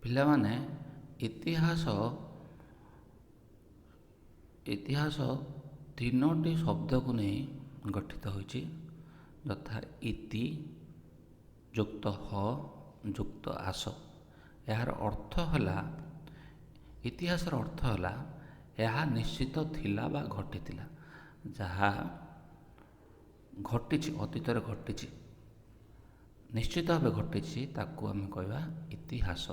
ପିଲାମାନେ, ଇତିହାସ ଇତିହାସ ତିନୋଟି ଶବ୍ଦକୁ ନେଇ ଗଠିତ ହୋଇଛି, ଯଥା ଇତି ଯୁକ୍ତ ହ ଯୁକ୍ତ ଆସ। ଏହାର ଅର୍ଥ ହେଲା, ଇତିହାସର ଅର୍ଥ ହେଲା ଏହା ନିଶ୍ଚିତ ଥିଲା ବା ଘଟିଥିଲା। ଯାହା ଘଟିଛି, ଅତୀତରେ ଘଟିଛି, ନିଶ୍ଚିତ ଭାବେ ଘଟିଛି, ତାକୁ ଆମେ କହିବା ଇତିହାସ।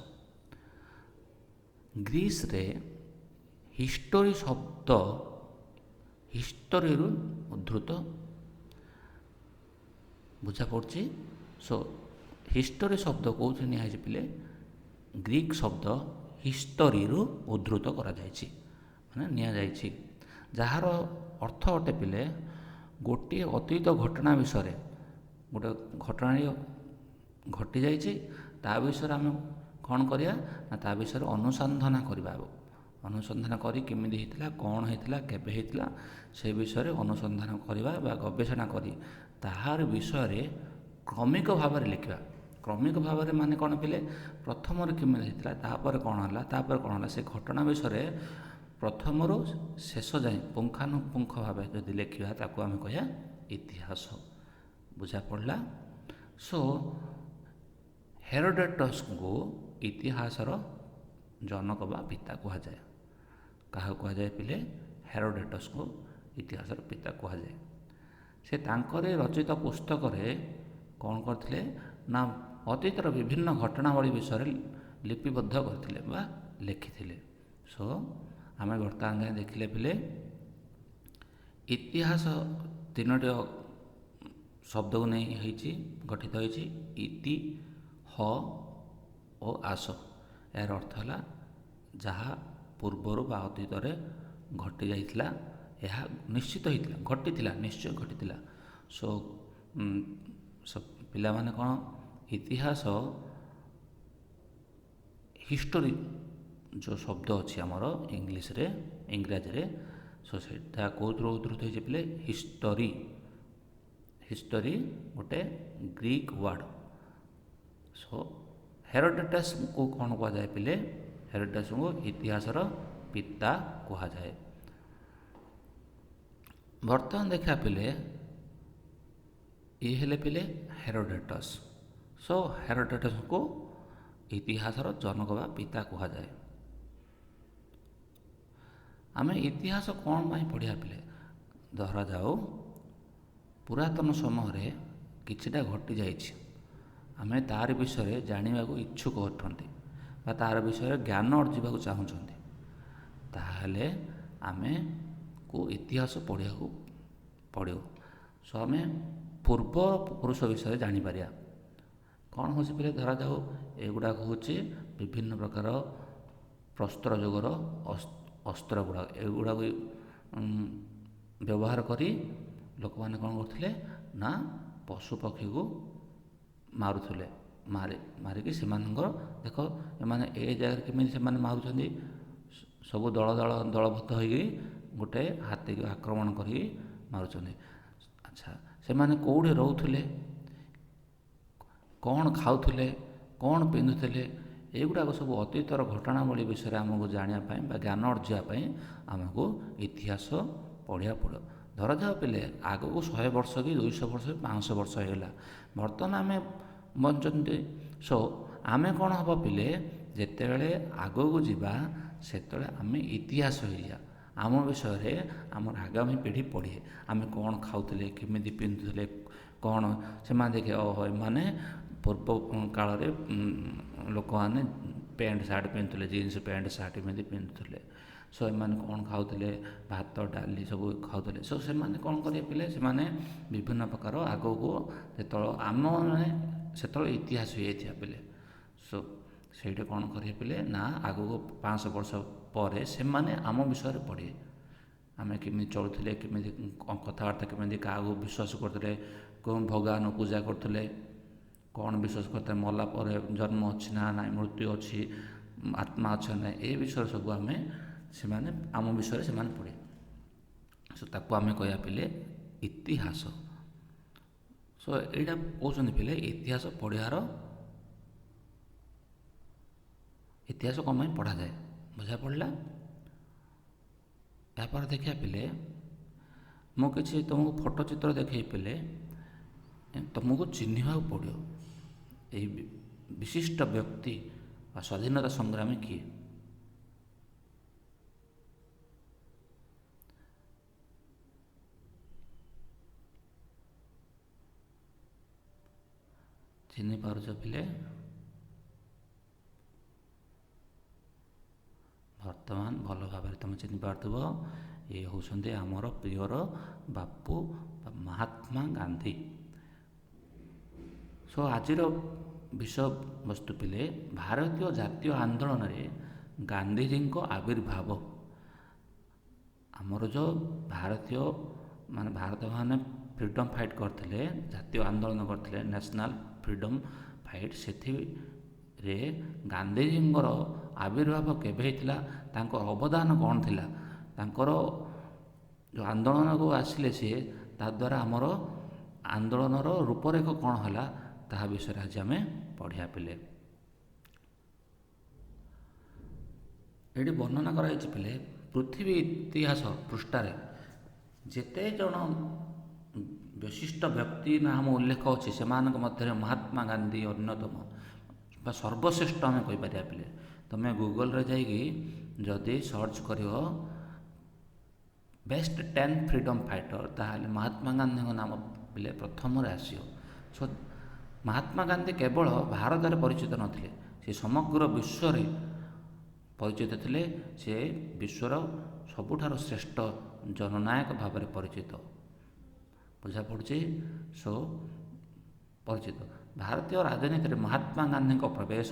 ଗ୍ରୀସରେ ହିଷ୍ଟୋରୀ ଶବ୍ଦ ହିଷ୍ଟୋରୀରୁ ଉଦ୍ଧୃତ, ବୁଝା ପଡ଼ୁଛି? ସୋ ହିଷ୍ଟୋରୀ ଶବ୍ଦ କେଉଁଠି ନିଆହେଇଛି ପିଲେ? ଗ୍ରୀକ୍ ଶବ୍ଦ ହିଷ୍ଟୋରୀରୁ ଉଦ୍ଧୃତ କରାଯାଇଛି, ମାନେ ନିଆଯାଇଛି, ଯାହାର ଅର୍ଥ ଅଟେ ପିଲେ ଗୋଟିଏ ଅତୀତ ଘଟଣା ବିଷୟରେ। ଗୋଟେ ଘଟଣା ଘଟିଯାଇଛି, ତା ବିଷୟରେ ଆମେ କ'ଣ କରିବା ନା ତା ବିଷୟରେ ଅନୁସନ୍ଧାନ କରିବା। ଅନୁସନ୍ଧାନ କରି କେମିତି ହେଇଥିଲା, କ'ଣ ହେଇଥିଲା, କେବେ ହେଇଥିଲା, ସେ ବିଷୟରେ ଅନୁସନ୍ଧାନ କରିବା ବା ଗବେଷଣା କରି ତାହାର ବିଷୟରେ କ୍ରମିକ ଭାବରେ ଲେଖିବା। କ୍ରମିକ ଭାବରେ ମାନେ କ'ଣ ପିଲେ? ପ୍ରଥମରେ କେମିତି ହେଇଥିଲା, ତାପରେ କ'ଣ ହେଲା, ତାପରେ କ'ଣ ହେଲା, ସେ ଘଟଣା ବିଷୟରେ ପ୍ରଥମରୁ ଶେଷ ଯାଏଁ ପୁଙ୍ଖାନୁପୁଙ୍ଖ ଭାବେ ଯଦି ଲେଖିବା, ତାକୁ ଆମେ କହିବା ଇତିହାସ। ବୁଝା ପଡ଼ିଲା? ସୋ ହେରୋଡେଟସ୍ଙ୍କୁ ଇତିହାସର ଜନକ ବା ପିତା କୁହାଯାଏ। କାହାକୁ କୁହାଯାଏ ପିଲେ? ହେରୋଡେଟସ୍ଙ୍କୁ ଇତିହାସର ପିତା କୁହାଯାଏ। ସେ ତାଙ୍କରି ରଚିତ ପୁସ୍ତକରେ କ'ଣ କରିଥିଲେ ନା ଅତୀତର ବିଭିନ୍ନ ଘଟଣାବଳୀ ବିଷୟରେ ଲିପିବଦ୍ଧ କରିଥିଲେ ବା ଲେଖିଥିଲେ। ସୋ ଆମେ ବର୍ତ୍ତମାନ ଯାଏଁ ଦେଖିଲେ ପିଲେ, ଇତିହାସ ତିନୋଟି ଶବ୍ଦକୁ ନେଇ ହେଇଛି, ଗଠିତ ହେଇଛି, ଇତି, ହ ଓ ଆସ। ଏହାର ଅର୍ଥ ହେଲା ଯାହା ପୂର୍ବରୁ ବା ଅତୀତରେ ଘଟିଯାଇଥିଲା, ଏହା ନିଶ୍ଚିତ ହେଇଥିଲା, ଘଟିଥିଲା, ନିଶ୍ଚୟ ଘଟିଥିଲା। ସୋ ପିଲାମାନେ, କ'ଣ ଇତିହାସ ହିଷ୍ଟୋରୀ ଯେଉଁ ଶବ୍ଦ ଅଛି ଆମର ଇଂଲିଶରେ, ଇଂରାଜୀରେ, ସୋ ସେଇଟା କେଉଁଥିରୁ ଉଦ୍ଧୃତ ହେଇଛି ପିଲେ? ହିଷ୍ଟୋରୀ। ହିଷ୍ଟୋରୀ ଗୋଟେ ଗ୍ରୀକ୍ ୱାର୍ଡ଼। ସୋ ହେରୋଡେଟସ୍ଙ୍କୁ କ'ଣ କୁହାଯାଏ ପିଲେ? ହେରୋଡେଟସ୍ଙ୍କୁ ଇତିହାସର ପିତା କୁହାଯାଏ। ବର୍ତ୍ତମାନ ଦେଖିବା ପିଲେ, ଇଏ ହେଲେ ପିଲେ ହେରୋଡେଟସ୍। ସୋ ହେରୋଡେଟସ୍ଙ୍କୁ ଇତିହାସର ଜନକ ବା ପିତା କୁହାଯାଏ। ଆମେ ଇତିହାସ କ'ଣ ପାଇଁ ପଢ଼ିବା ପିଲେ? ଧରାଯାଉ ପୁରାତନ ସମୟରେ କିଛିଟା ଘଟିଯାଇଛି, ଆମେ ତାରି ବିଷୟରେ ଜାଣିବାକୁ ଇଚ୍ଛୁକ ଅଟନ୍ତି ବା ତାର ବିଷୟରେ ଜ୍ଞାନ ଅର୍ଜିବାକୁ ଚାହୁଁଛନ୍ତି, ତାହେଲେ ଆମେକୁ ଇତିହାସ ପଢ଼ିବାକୁ ପଡ଼ିବ। ସୋ ଆମେ ପୂର୍ବ ପୁରୁଷ ବିଷୟରେ ଜାଣିପାରିବା। କ'ଣ ହେଉଛି ପିଲେ? ଧରାଯାଉ ଏଗୁଡ଼ାକ ହେଉଛି ବିଭିନ୍ନ ପ୍ରକାର ପ୍ରସ୍ତର ଯୁଗର ଅସ୍ତ୍ର ଗୁଡ଼ାକ। ଏଗୁଡ଼ାକ ବ୍ୟବହାର କରି ଲୋକମାନେ କ'ଣ କରୁଥିଲେ ନା ପଶୁ ପକ୍ଷୀକୁ ମାରୁଥିଲେ। ମାରି ମାରିକି ସେମାନଙ୍କର, ଦେଖ ଏମାନେ ଏ ଜାଗାରେ କେମିତି ସେମାନେ ମାରୁଛନ୍ତି। ସବୁ ଦଳ ଦଳ ଦଳବଦ୍ଧ ହୋଇକି ଗୋଟେ ହାତୀକୁ ଆକ୍ରମଣ କରିକି ମାରୁଛନ୍ତି। ଆଚ୍ଛା, ସେମାନେ କେଉଁଠି ରହୁଥିଲେ, କ'ଣ ଖାଉଥିଲେ, କ'ଣ ପିନ୍ଧୁଥିଲେ, ଏଗୁଡ଼ାକ ସବୁ ଅତୀତର ଘଟଣାବଳୀ ବିଷୟରେ ଆମକୁ ଜାଣିବା ପାଇଁ ବା ଜ୍ଞାନ ଅର୍ଜିବା ପାଇଁ ଆମକୁ ଇତିହାସ ପଢ଼ିବାକୁ ପଡ଼ିବ। ଧରାଯାଉ ପିଲେ ଆଗକୁ 100 ବର୍ଷ କି 200 ବର୍ଷ କି 500 ବର୍ଷ ହେଇଗଲା, ବର୍ତ୍ତମାନ ଆମେ ବଞ୍ଚନ୍ତି। ସୋ ଆମେ କ'ଣ ହେବ ପିଲେ? ଯେତେବେଳେ ଆଗକୁ ଯିବା, ସେତେବେଳେ ଆମେ ଇତିହାସ ହେଇଯିବା। ଆମ ବିଷୟରେ ଆମର ଆଗାମୀ ପିଢ଼ି ପଢ଼ିବେ, ଆମେ କ'ଣ ଖାଉଥିଲେ, କେମିତି ପିନ୍ଧୁଥିଲେ, କ'ଣ ସେମାନେ ଦେଖିବେ, ଓହୋ, ଏମାନେ ପୂର୍ବ କାଳରେ ଲୋକମାନେ ପ୍ୟାଣ୍ଟ ସାର୍ଟ ପିନ୍ଧୁଥିଲେ, ଜିନ୍ସ ପ୍ୟାଣ୍ଟ ସାର୍ଟ ଏମିତି ପିନ୍ଧୁଥିଲେ। ସୋ ଏମାନେ କ'ଣ ଖାଉଥିଲେ? ଭାତ ଡାଲି ସବୁ ଖାଉଥିଲେ। ସୋ ସେମାନେ କ'ଣ କରିବେ ପିଲେ? ସେମାନେ ବିଭିନ୍ନ ପ୍ରକାର ଆଗକୁ ଯେତେବେଳେ ଆମମାନେ ସେତେବେଳେ ଇତିହାସ ହେଇଯାଇଥିବା ପିଲେ, ସୋ ସେଇଠି କ'ଣ କରିବେ ପିଲେ ନା ଆଗକୁ 500 ବର୍ଷ ପରେ ସେମାନେ ଆମ ବିଷୟରେ ପଢ଼ିବେ, ଆମେ କେମିତି ଚଳୁଥିଲେ, କେମିତି କଥାବାର୍ତ୍ତା, କେମିତି କାହାକୁ ବିଶ୍ୱାସ କରୁଥିଲେ, କେଉଁ ଭଗବାନ ପୂଜା କରୁଥିଲେ, କ'ଣ ବିଶ୍ୱାସ କରୁଥିଲେ, ମଲା ପରେ ଜନ୍ମ ଅଛି ନା ନାହିଁ, ମୃତ୍ୟୁ ଅଛି, ଆତ୍ମା ଅଛି ନା ନାହିଁ, ଏ ବିଷୟରେ ସବୁ ଆମେ ସେମାନେ ଆମ ବିଷୟରେ ସେମାନେ ପଢ଼ିବେ। ସୋ ତାକୁ ଆମେ କହିବା ପିଲେ ଇତିହାସ। ସୋ ଏଇଟା କହୁଛନ୍ତି ପିଲେ, ଇତିହାସ ପଢ଼ିବାର ଇତିହାସ କ'ଣ ପାଇଁ ପଢ଼ାଯାଏ, ବୁଝା ପଡ଼ିଲା? ଏହାପରେ ଦେଖିବା ପିଲେ, ମୁଁ କିଛି ତୁମକୁ ଫଟୋ ଚିତ୍ର ଦେଖେଇ ପିଲେ, ତୁମକୁ ଚିହ୍ନିବାକୁ ପଡ଼ିବ ଏହି ବିଶିଷ୍ଟ ବ୍ୟକ୍ତି ବା ସ୍ୱାଧୀନତା ସଂଗ୍ରାମୀ କିଏ। ଚିହ୍ନି ପାରୁଛ ପିଲେ? ବର୍ତ୍ତମାନ ଭଲ ଭାବରେ ତୁମେ ଚିହ୍ନି ପାରୁଥିବ, ଇଏ ହେଉଛନ୍ତି ଆମର ପ୍ରିୟର ବାପୁ ବା ମହାତ୍ମା ଗାନ୍ଧୀ। ସୋ ଆଜିର ବିଷୟବସ୍ତୁ ପିଲେ, ଭାରତୀୟ ଜାତୀୟ ଆନ୍ଦୋଳନରେ ଗାନ୍ଧିଜୀଙ୍କ ଆବିର୍ଭାବ। ଆମର ଯେଉଁ ଭାରତୀୟ ମାନେ ଭାରତମାନେ ଫ୍ରିଡ଼ମ୍ ଫାଇଟ୍ କରିଥିଲେ, ଜାତୀୟ ଆନ୍ଦୋଳନ କରିଥିଲେ, ନ୍ୟାସନାଲ୍ ଫ୍ରିଡ଼ମ୍ ଫାଇଟ୍, ସେଥିରେ ଗାନ୍ଧିଜୀଙ୍କର ଆବିର୍ଭାବ କେବେ ହେଇଥିଲା, ତାଙ୍କ ଅବଦାନ କ'ଣ ଥିଲା, ତାଙ୍କର ଯେଉଁ ଆନ୍ଦୋଳନକୁ ଆସିଲେ ସିଏ, ତାଦ୍ୱାରା ଆମର ଆନ୍ଦୋଳନର ରୂପରେଖ କ'ଣ ହେଲା, ତାହା ବିଷୟରେ ଆଜି ଆମେ ପଢ଼ିବା ପିଲେ। ଏଠି ବର୍ଣ୍ଣନା କରାଯାଇଛି ପିଲେ, ପୃଥିବୀ ଇତିହାସ ପୃଷ୍ଠାରେ ଯେତେ ଜଣ ବିଶିଷ୍ଟ ବ୍ୟକ୍ତି ନାମ ଉଲ୍ଲେଖ ଅଛି, ସେମାନଙ୍କ ମଧ୍ୟରେ ମହାତ୍ମା ଗାନ୍ଧୀ ଅନ୍ୟତମ ବା ସର୍ବଶ୍ରେଷ୍ଠ ଆମେ କହିପାରିବା ପିଲେ। ତୁମେ ଗୁଗଲରେ ଯାଇକି ଯଦି ସର୍ଚ୍ଚ କରିବ ବେଷ୍ଟ 10 ଫ୍ରିଡ଼ମ୍ ଫାଇଟର, ତାହେଲେ ମହାତ୍ମା ଗାନ୍ଧୀଙ୍କ ନାମ ପିଲେ ପ୍ରଥମରେ ଆସିବ। ସୋ ମହାତ୍ମା ଗାନ୍ଧୀ କେବଳ ଭାରତରେ ପରିଚିତ ନଥିଲେ, ସେ ସମଗ୍ର ବିଶ୍ୱରେ ପରିଚିତ ଥିଲେ। ସେ ବିଶ୍ୱର ସବୁଠାରୁ ଶ୍ରେଷ୍ଠ ଜନନାୟକ ଭାବରେ ପରିଚିତ, ବୁଝା ପଡ଼ୁଛି? ସୋ ପରିଚିତ। ଭାରତୀୟ ରାଜନୀତିରେ ମହାତ୍ମା ଗାନ୍ଧୀଙ୍କ ପ୍ରବେଶ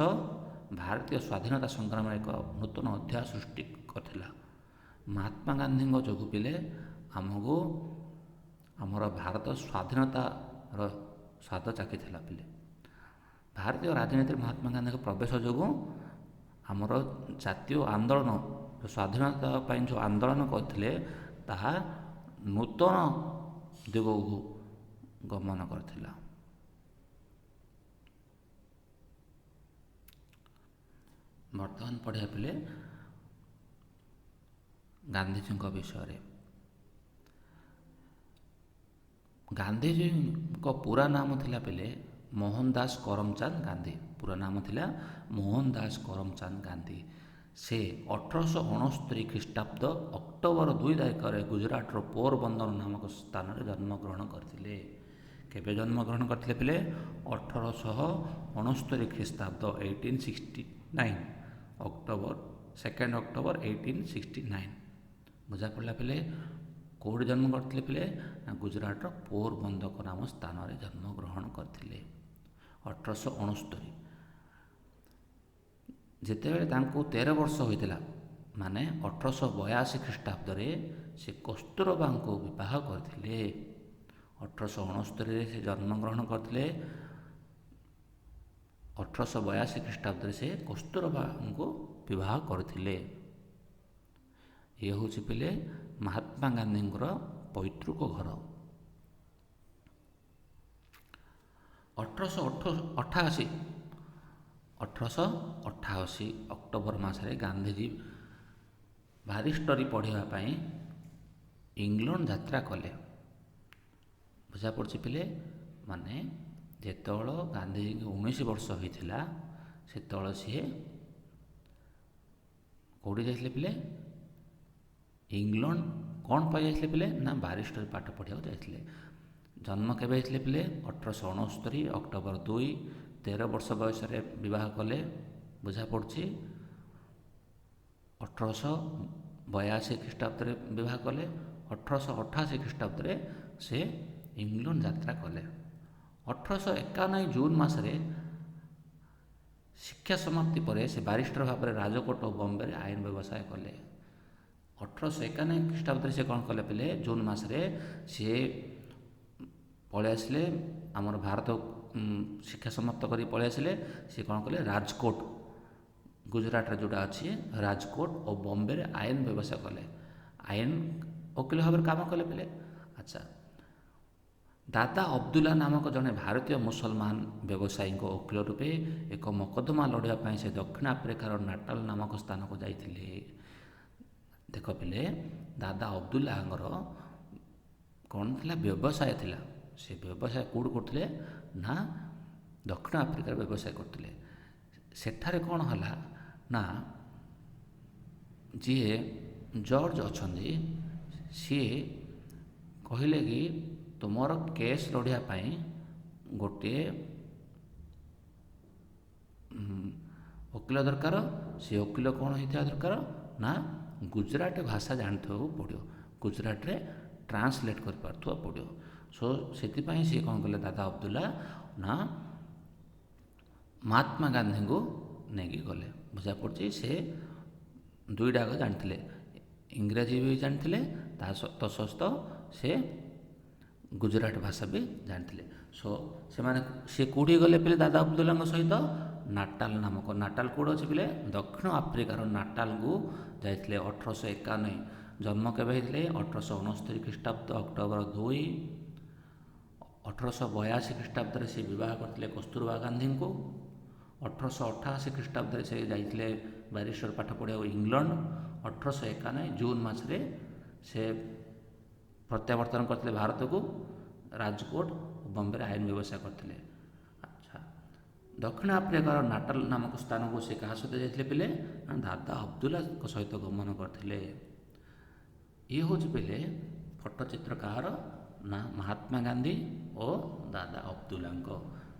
ଭାରତୀୟ ସ୍ୱାଧୀନତା ସଂଗ୍ରାମରେ ଏକ ନୂତନ ଅଧ୍ୟାୟ ସୃଷ୍ଟି କରିଥିଲା। ମହାତ୍ମା ଗାନ୍ଧୀଙ୍କ ଯୋଗୁଁ ପିଲେ ଆମକୁ ଆମର ଭାରତ ସ୍ୱାଧୀନତାର ସ୍ୱାଦ ଚାଖିଥିଲା ପିଲେ। ଭାରତୀୟ ରାଜନୀତିରେ ମହାତ୍ମା ଗାନ୍ଧୀଙ୍କ ପ୍ରବେଶ ଯୋଗୁଁ ଆମର ଜାତୀୟ ଆନ୍ଦୋଳନ, ସ୍ୱାଧୀନତା ପାଇଁ ଯେଉଁ ଆନ୍ଦୋଳନ କରିଥିଲେ, ତାହା ନୂତନ ଦିଗକୁ ଗମନ କରିଥିଲା। ବର୍ତ୍ତମାନ ପଢ଼ିବା ପିଲେ ଗାନ୍ଧିଜୀଙ୍କ ବିଷୟରେ। ଗାନ୍ଧିଜୀଙ୍କ ପୁରା ନାମ ଥିଲା ପିଲେ ମୋହନ ଦାସ କରମଚାନ୍ଦ ଗାନ୍ଧୀ। ପୁରା ନାମ ଥିଲା ମୋହନ ଦାସ କରମଚାନ୍ଦ ଗାନ୍ଧୀ। ସେ 1869 ଖ୍ରୀଷ୍ଟାବ୍ଦ ଅକ୍ଟୋବର 2 ତାରିଖରେ ଗୁଜୁରାଟର ପୋରବନ୍ଦର ନାମକ ସ୍ଥାନରେ ଜନ୍ମଗ୍ରହଣ କରିଥିଲେ। କେବେ ଜନ୍ମଗ୍ରହଣ କରିଥିଲେ ପିଲେ? 1869 ଖ୍ରୀଷ୍ଟାବ୍ଦ 1869 ଅକ୍ଟୋବର, 2 ଅକ୍ଟୋବର 1869। ବୁଝା ପଡ଼ିଲା ପିଲେ? କେଉଁଠି ଜନ୍ମ କରିଥିଲେ ପିଲେ? ନା ଗୁଜୁରାଟର ପୋରବନ୍ଦର ନାମ ସ୍ଥାନରେ ଜନ୍ମଗ୍ରହଣ କରିଥିଲେ 1869। ଯେତେବେଳେ ତାଙ୍କୁ 13 ବର୍ଷ ହୋଇଥିଲା, ମାନେ 1882 ଖ୍ରୀଷ୍ଟାବ୍ଦରେ ସେ କସ୍ତୁରବାଙ୍କୁ ବିବାହ କରିଥିଲେ। 1869ରେ ସେ ଜନ୍ମଗ୍ରହଣ କରିଥିଲେ, 1882 ଖ୍ରୀଷ୍ଟାବ୍ଦରେ ସେ କସ୍ତୁରବାଙ୍କୁ ବିବାହ କରିଥିଲେ। ଇଏ ହେଉଛି ପିଲେ ମହାତ୍ମା ଗାନ୍ଧୀଙ୍କର ପୈତୃକ ଘର। 1888 ଅକ୍ଟୋବର ମାସରେ ଗାନ୍ଧିଜୀ ବାରିଷ୍ଟରୀ ପଢ଼ିବା ପାଇଁ ଇଂଲଣ୍ଡ ଯାତ୍ରା କଲେ। ବୁଝା ପଡ଼ୁଛି ପିଲେ? ମାନେ ଯେତେବେଳେ ଗାନ୍ଧିଜୀଙ୍କୁ 19 ବର୍ଷ ହୋଇଥିଲା, ସେତେବେଳେ ସିଏ କେଉଁଠି ଯାଇଥିଲେ ପିଲେ? ଇଂଲଣ୍ଡ। କ'ଣ ପାଇଁ ଯାଇଥିଲେ ପିଲେ? ନା ବାରିଷ୍ଟରୀ ପାଠ ପଢ଼ିବାକୁ ଯାଇଥିଲେ। ଜନ୍ମ କେବେ ହେଇଥିଲେ ପିଲେ? 1869 ଅକ୍ଟୋବର 2, 13 ବର୍ଷ ବୟସରେ ବିବାହ କଲେ। ବୁଝା ପଡ଼ୁଛି? 1882 ଖ୍ରୀଷ୍ଟାବ୍ଦରେ ବିବାହ କଲେ, 1888 ଖ୍ରୀଷ୍ଟାବ୍ଦରେ ସେ ଇଂଲଣ୍ଡ ଯାତ୍ରା କଲେ। 1891 ଜୁନ୍ ମାସରେ ଶିକ୍ଷା ସମାପ୍ତି ପରେ ସେ ବାରିଷ୍ଟର ଭାବରେ ରାଜକୋଟ ଓ ବମ୍ବେରେ ଆଇନ ବ୍ୟବସାୟ କଲେ। 1891 ଖ୍ରୀଷ୍ଟାବ୍ଦରେ ସେ କ'ଣ କଲେ ପିଲେ? ଜୁନ୍ ମାସରେ ସିଏ ପଳେଇ ଆସିଲେ ଆମର ଭାରତ, ଶିକ୍ଷା ସମାପ୍ତ କରି ପଳେଇ ଆସିଲେ। ସେ କ'ଣ କଲେ? ରାଜକୋଟ, ଗୁଜୁରାଟରେ ଯେଉଁଟା ଅଛି ରାଜକୋଟ ଓ ବମ୍ବେରେ ଆଇନ ବ୍ୟବସାୟ କଲେ, ଆଇନ ଓକିଲ ଭାବରେ କାମ କଲେ ପିଲେ। ଆଚ୍ଛା, ଦାଦା ଅବଦୁଲ୍ଲା ନାମକ ଜଣେ ଭାରତୀୟ ମୁସଲମାନ ବ୍ୟବସାୟୀଙ୍କ ଓକିଲ ରୂପେ ଏକ ମକଦ୍ଦମା ଲଢ଼ିବା ପାଇଁ ସେ ଦକ୍ଷିଣ ଆଫ୍ରିକାର ନାଟାଲ ନାମକ ସ୍ଥାନକୁ ଯାଇଥିଲେ। ଦେଖ ପିଲେ, ଦାଦା ଅବଦୁଲ୍ଲାଙ୍କର କ'ଣ ଥିଲା? ବ୍ୟବସାୟ ଥିଲା। ସେ ବ୍ୟବସାୟ କେଉଁଠି କରୁଥିଲେ ନା ଦକ୍ଷିଣ ଆଫ୍ରିକାରେ ବ୍ୟବସାୟ କରୁଥିଲେ। ସେଠାରେ କ'ଣ ହେଲା ନା ଯିଏ ଜର୍ଜ ଅଛନ୍ତି ସିଏ କହିଲେ କି ତୁମର କେସ୍ ଲଢ଼ିବା ପାଇଁ ଗୋଟିଏ ଓକିଲ ଦରକାର। ସେ ଓକିଲ କ'ଣ ହେଇଥିବା ଦରକାର ନା ଗୁଜୁରାଟ ଭାଷା ଜାଣିଥିବାକୁ ପଡ଼ିବ, ଗୁଜୁରାଟରେ ଟ୍ରାନ୍ସଲେଟ୍ କରିପାରୁଥିବା ପଡ଼ିବ। ସୋ ସେଥିପାଇଁ ସିଏ କ'ଣ କଲେ ଦାଦା ଅବଦୁଲ୍ଲା ନା ମହାତ୍ମା ଗାନ୍ଧୀଙ୍କୁ ନେଇକି ଗଲେ। ବୁଝା ପଡ଼ୁଛି, ସେ ଦୁଇଟାକ ଜାଣିଥିଲେ, ଇଂରାଜୀ ବି ଜାଣିଥିଲେ, ତା ସହିତ ସେ ଗୁଜୁରାଟ ଭାଷା ବି ଜାଣିଥିଲେ। ସୋ ସେମାନେ ସିଏ କେଉଁଠି ଗଲେ ପିଲେ ଦାଦା ଅବଦୁଲ୍ଲାଙ୍କ ସହିତ? ନାଟାଲ ନାମକ, ନାଟାଲ କେଉଁଠି ଅଛି ପିଲେ? ଦକ୍ଷିଣ ଆଫ୍ରିକାର ନାଟାଲକୁ ଯାଇଥିଲେ 1891। ଜନ୍ମ କେବେ ହେଇଥିଲେ? 1869 ଖ୍ରୀଷ୍ଟାବ୍ଦ ଅକ୍ଟୋବର 2। 1882 ଖ୍ରୀଷ୍ଟାବ୍ଦରେ ସେ ବିବାହ କରିଥିଲେ କସ୍ତୁରବା ଗାନ୍ଧୀଙ୍କୁ। 1888 ଖ୍ରୀଷ୍ଟାବ୍ଦରେ ସେ ଯାଇଥିଲେ ବ୍ୟାରିଷ୍ଟର ପାଠ ପଢ଼ିବାକୁ ଇଂଲଣ୍ଡ। 1891 ଜୁନ୍ ମାସରେ ସେ ପ୍ରତ୍ୟାବର୍ତ୍ତନ କରିଥିଲେ ଭାରତକୁ, ରାଜକୋଟ ବମ୍ବେରେ ଆଇନ ବ୍ୟବସାୟ କରିଥିଲେ। ଆଚ୍ଛା, ଦକ୍ଷିଣ ଆଫ୍ରିକାର ନାଟାଲ ନାମକ ସ୍ଥାନକୁ ସେ କାହା ସହିତ ଯାଇଥିଲେ ପିଲେ? ଦାଦା ଅବଦୁଲ୍ଲାଙ୍କ ସହିତ ଗମନ କରିଥିଲେ। ଇଏ ହେଉଛି ପିଲେ ଫଟୋଚିତ୍ର କାହାର ନା ମହାତ୍ମା ଗାନ୍ଧୀ ଓ ଦାଦା ଅବଦୁଲ୍ଲାଙ୍କ।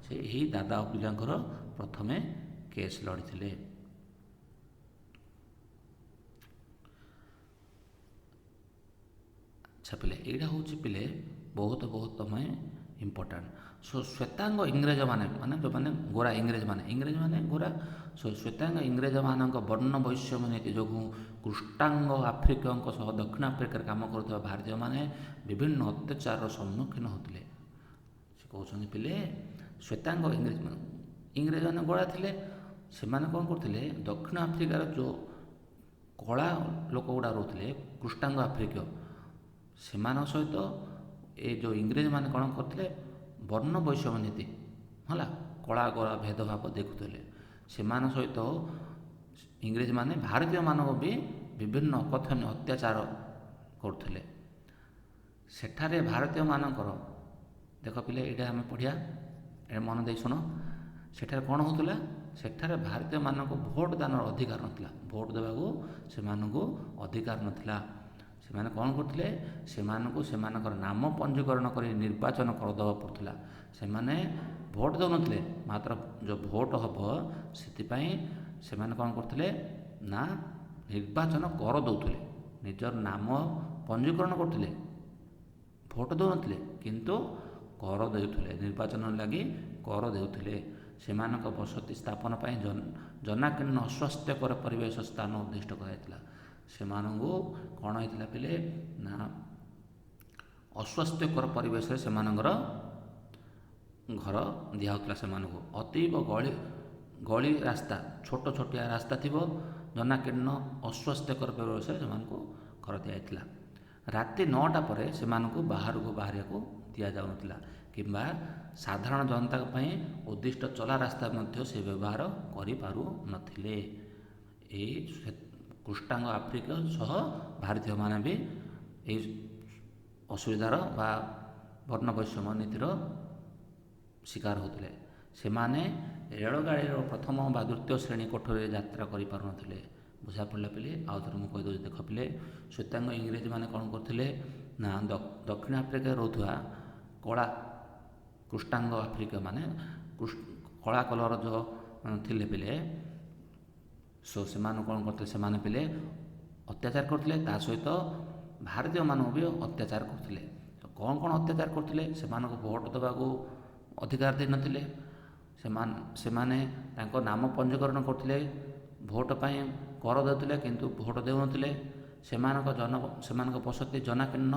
ସେ ଏହି ଦାଦା ଅବଦୁଲ୍ଲାଙ୍କର ପ୍ରଥମେ କେସ୍ ଲଢ଼ିଥିଲେ। ଆଚ୍ଛା ପିଲେ, ଏଇଟା ହେଉଛି ପିଲେ ବହୁତ ବହୁତ ତମେ ଇମ୍ପୋର୍ଟାଣ୍ଟ। ସୋ ଶ୍ୱେତାଙ୍ଗ ଇଂରେଜମାନେ, ମାନେ ଯେଉଁମାନେ ଗୋରା ଇଂରେଜମାନେ, ଇଂରେଜମାନେ ଗୋରା, ସୋ ଶ୍ୱେତାଙ୍ଗ ଇଂରେଜମାନଙ୍କ ବର୍ଣ୍ଣ ବୈଷମ୍ୟ ନୀତି ଯୋଗୁଁ କୃଷ୍ଣାଙ୍ଗ ଆଫ୍ରିକୀୟଙ୍କ ସହ ଦକ୍ଷିଣ ଆଫ୍ରିକାରେ କାମ କରୁଥିବା ଭାରତୀୟମାନେ ବିଭିନ୍ନ ଅତ୍ୟାଚାରର ସମ୍ମୁଖୀନ ହେଉଥିଲେ। ସେ କହୁଛନ୍ତି ପିଲେ, ଶ୍ୱେତାଙ୍ଗ ଇଂରେଜମାନେ, ଇଂରେଜମାନେ ଗୋରା ଥିଲେ, ସେମାନେ କ'ଣ କରୁଥିଲେ ଦକ୍ଷିଣ ଆଫ୍ରିକାର ଯେଉଁ କଳା ଲୋକ ଗୁଡ଼ା ରହୁଥିଲେ, କୃଷ୍ଣାଙ୍ଗ ଆଫ୍ରିକୀୟ, ସେମାନଙ୍କ ସହିତ ଏ ଯେଉଁ ଇଂରେଜମାନେ କ'ଣ କରୁଥିଲେ ବର୍ଣ୍ଣ ବୈଷମ୍ୟ ନୀତି ହେଲା, କଳା ଗୋରା ଭେଦଭାବ ଦେଖୁଥିଲେ। ସେମାନଙ୍କ ସହିତ ଇଂରେଜମାନେ ଭାରତୀୟମାନଙ୍କୁ ବି ବିଭିନ୍ନ ଅକଥନୀୟ ଅତ୍ୟାଚାର କରୁଥିଲେ। ସେଠାରେ ଭାରତୀୟମାନଙ୍କର, ଦେଖ ପିଲେ ଏଇଟା ଆମେ ପଢ଼ିବା, ଏ ମନ ଦେଇ ଶୁଣ। ସେଠାରେ କ'ଣ ହେଉଥିଲା? ସେଠାରେ ଭାରତୀୟମାନଙ୍କୁ ଭୋଟ ଦାନର ଅଧିକାର ନଥିଲା, ଭୋଟ ଦେବାକୁ ସେମାନଙ୍କୁ ଅଧିକାର ନଥିଲା। ସେମାନେ କ'ଣ କରୁଥିଲେ? ସେମାନଙ୍କୁ ସେମାନଙ୍କର ନାମ ପଞ୍ଜୀକରଣ କରି ନିର୍ବାଚନ କରିଦେବାକୁ ପଡ଼ୁଥିଲା। ସେମାନେ ଭୋଟ ଦେଉନଥିଲେ, ମାତ୍ର ଯେଉଁ ଭୋଟ ହେବ ସେଥିପାଇଁ ସେମାନେ କ'ଣ କରୁଥିଲେ ନା ନିର୍ବାଚନ କର ଦେଉଥିଲେ, ନିଜର ନାମ ପଞ୍ଜୀକରଣ କରୁଥିଲେ, ଭୋଟ ଦେଉନଥିଲେ କିନ୍ତୁ କର ଦେଉଥିଲେ, ନିର୍ବାଚନ ଲାଗି କର ଦେଉଥିଲେ। ସେମାନଙ୍କ ବସତି ସ୍ଥାପନ ପାଇଁ ଜନାକୀର୍ଣ୍ଣ ଅସ୍ୱାସ୍ଥ୍ୟକର ପରିବେଶ ସ୍ଥାନ ଉଦ୍ଦିଷ୍ଟ କରାଯାଇଥିଲା। ସେମାନଙ୍କୁ କ'ଣ ହେଇଥିଲା ପିଲେ ନା ଅସ୍ୱାସ୍ଥ୍ୟକର ପରିବେଶରେ ସେମାନଙ୍କର ଘର ଦିଆହେଉଥିଲା। ସେମାନଙ୍କୁ ଅତୀବ ଗଳି ଗଳି ରାସ୍ତା, ଛୋଟ ଛୋଟିଆ ରାସ୍ତା ଥିବ, ଜନାକୀର୍ଣ୍ଣ ଅସ୍ୱାସ୍ଥ୍ୟକର ପରିବେଶରେ ସେମାନଙ୍କୁ ଘର ଦିଆଯାଇଥିଲା। ରାତି 9ଟା ପରେ ସେମାନଙ୍କୁ ବାହାରକୁ ବାହାରିବାକୁ ଦିଆଯାଉନଥିଲା କିମ୍ବା ସାଧାରଣ ଜନତାଙ୍କ ପାଇଁ ଉଦ୍ଦିଷ୍ଟ ଚଲା ରାସ୍ତା ମଧ୍ୟ ସେ ବ୍ୟବହାର କରିପାରୁନଥିଲେ। ଏଇ କୃଷ୍ଣାଙ୍ଗ ଆଫ୍ରିକୀୟ ସହ ଭାରତୀୟମାନେ ବି ଏଇ ଅସୁବିଧାର ବା ବର୍ଣ୍ଣ ବୈଷମ୍ୟ ନୀତିର ଶିକାର ହେଉଥିଲେ। ସେମାନେ ରେଳଗାଡ଼ିର ପ୍ରଥମ ବା ଦ୍ୱିତୀୟ ଶ୍ରେଣୀ କୋଠରୀରେ ଯାତ୍ରା କରିପାରୁନଥିଲେ। ବୁଝା ପଡ଼ିଲା ପିଲେ? ଆଉ ଥରେ ମୁଁ କହିଦେଉଛି, ଦେଖ ପିଲେ, ଶ୍ୱେତାଙ୍ଗ ଇଂରେଜମାନେ କ'ଣ କରୁଥିଲେ ନା ଦକ୍ଷିଣ ଆଫ୍ରିକାରେ ରହୁଥିବା କଳା କୃଷ୍ଣାଙ୍ଗ ଆଫ୍ରିକୀୟମାନେ, କଳା କଲର ଯେଉଁ ଥିଲେ ପିଲେ, ସୋ ସେମାନେ କ'ଣ କରୁଥିଲେ? ସେମାନେ ପିଲେ ଅତ୍ୟାଚାର କରୁଥିଲେ, ତା ସହିତ ଭାରତୀୟମାନଙ୍କୁ ବି ଅତ୍ୟାଚାର କରୁଥିଲେ। କ'ଣ କ'ଣ ଅତ୍ୟାଚାର କରୁଥିଲେ? ସେମାନଙ୍କୁ ଭୋଟ ଦେବାକୁ ଅଧିକାର ଦେଇନଥିଲେ। ସେମାନେ ତାଙ୍କ ନାମ ପଞ୍ଜୀକରଣ କରୁଥିଲେ, ଭୋଟ ପାଇଁ କର ଦେଉଥିଲେ କିନ୍ତୁ ଭୋଟ ଦେଉନଥିଲେ। ସେମାନଙ୍କ ବସତି ଜନାକୀର୍ଣ୍ଣ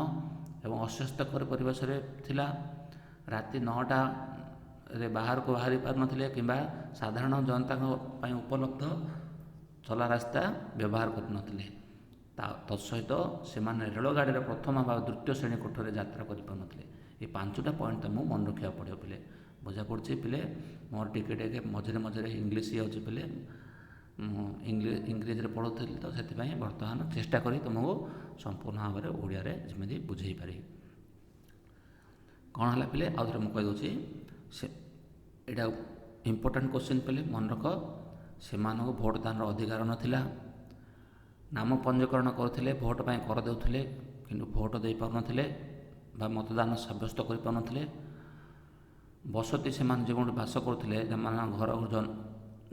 ଏବଂ ଅସ୍ୱାସ୍ଥ୍ୟକର ପରିବେଶରେ ଥିଲା। ରାତି 9ଟାରେ ବାହାରକୁ ବାହାରି ପାରୁନଥିଲେ କିମ୍ବା ସାଧାରଣ ଜନତାଙ୍କ ପାଇଁ ଉପଲବ୍ଧ ଚଲା ରାସ୍ତା ବ୍ୟବହାର କରୁନଥିଲେ। ତତ୍ସହିତ ସେମାନେ ରେଳଗାଡ଼ିର ପ୍ରଥମ ବା ଦ୍ୱିତୀୟ ଶ୍ରେଣୀ କୋଠରେ ଯାତ୍ରା କରିପାରୁନଥିଲେ। ଏ 5ଟା ପଏଣ୍ଟ ତୁମକୁ ମନେ ରଖିବାକୁ ପଡ଼ିବ ପିଲେ। ବୁଝା ପଡ଼ୁଛି ପିଲେ? ମୋର ଟିକେ ଟିକେ ମଝିରେ ମଝିରେ ଇଂଲିଶ ହେଇଯାଉଛି ପିଲେ, ମୁଁ ଇଂରେଜୀରେ ପଢ଼ୁଥିଲି ତ ସେଥିପାଇଁ ବର୍ତ୍ତମାନ ଚେଷ୍ଟା କରି ତୁମକୁ ସମ୍ପୂର୍ଣ୍ଣ ଭାବରେ ଓଡ଼ିଆରେ ଯେମିତି ବୁଝେଇ ପାରିବି। କ'ଣ ହେଲା ପିଲେ? ଆଉ ଥରେ ମୁଁ କହିଦେଉଛି, ସେ ଏଇଟା ଇମ୍ପୋର୍ଟାଣ୍ଟ କୋଶ୍ଚିନ୍ ପିଲେ, ମନେ ରଖ। ସେମାନଙ୍କୁ ଭୋଟ ଦାନର ଅଧିକାର ନଥିଲା, ନାମ ପଞ୍ଜୀକରଣ କରୁଥିଲେ, ଭୋଟ ପାଇଁ କର ଦେଉଥିଲେ, କିନ୍ତୁ ଭୋଟ ଦେଇପାରୁନଥିଲେ ବା ମତଦାନ ସାବ୍ୟସ୍ତ କରିପାରୁନଥିଲେ। ବସତି ସେମାନେ ଯେଉଁଠି ବାସ କରୁଥିଲେ, ସେମାନଙ୍କ ଘର